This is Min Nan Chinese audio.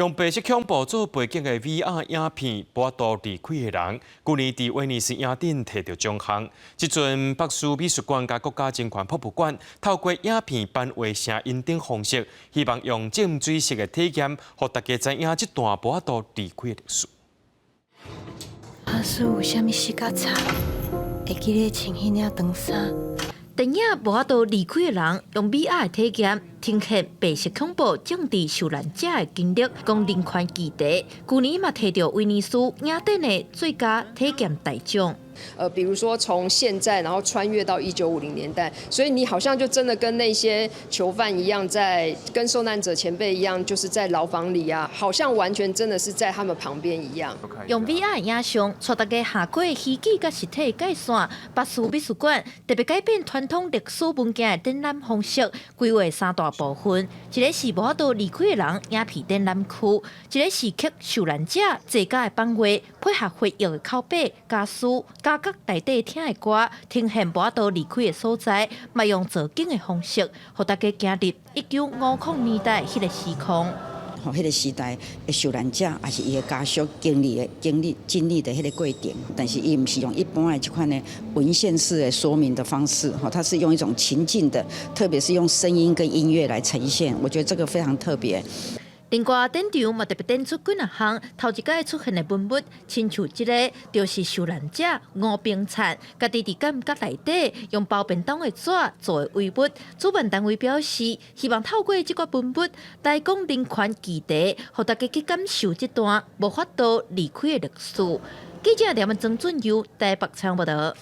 用白色恐怖做背景的 VR 影片，無法度離開的人，舊年佇威尼斯影展提著獎項。這陣北師美術館佮國家人權博物館透過影片版畫聲音等方式，希望用浸水式的體驗，予大家知影這段無法度離開的歷史。假使有啥物死甲慘，會記得穿彼領長衫。電影《無法度離開的人》用 VR 的體驗，呈現白色恐怖政治受難者的經歷，講人權議題。舊年嘛提著威尼斯影展的最佳體驗大獎。比如說從現在，然後穿越到1950年代，所以你好像就真的跟那些囚犯一樣，在跟受難者前輩一樣，就是在牢房裡啊，好像完全真的是在他們旁邊一樣。用 VR 影像帶大家跨過虛擬佮實體的界線，北師美術館特別改變傳統歷史文件的展覽方式，規劃三大部分，一个是無法度離開的人影片展覽區，一个是刻受難者坐家的版畫，配合回憶的口白、家書、家角內底聽的歌，呈現無法度離開的所在，嘛用造景的方式，予大家行入1950年代彼个時空。吼，彼个時代的受難者，抑是伊的家屬經歷的、經歷經歷的彼个過程，但是伊毋是用一般的這款的文獻式的說明的方式，吼，它是用一種情境的，特別是用聲音跟音樂來呈現，我覺得這個非常特別。另外，展場嘛特別展出幾若項頭一擺出現的文物，親像這个就是受難者吳平燦，家己佇監獄內底用包便當的紙做的遺物。主辦單位表示，希望透過這個文物來講人權議題，予大家去感受這段無法度離開的歷史。記者梁文曾俊佑台北採訪報導。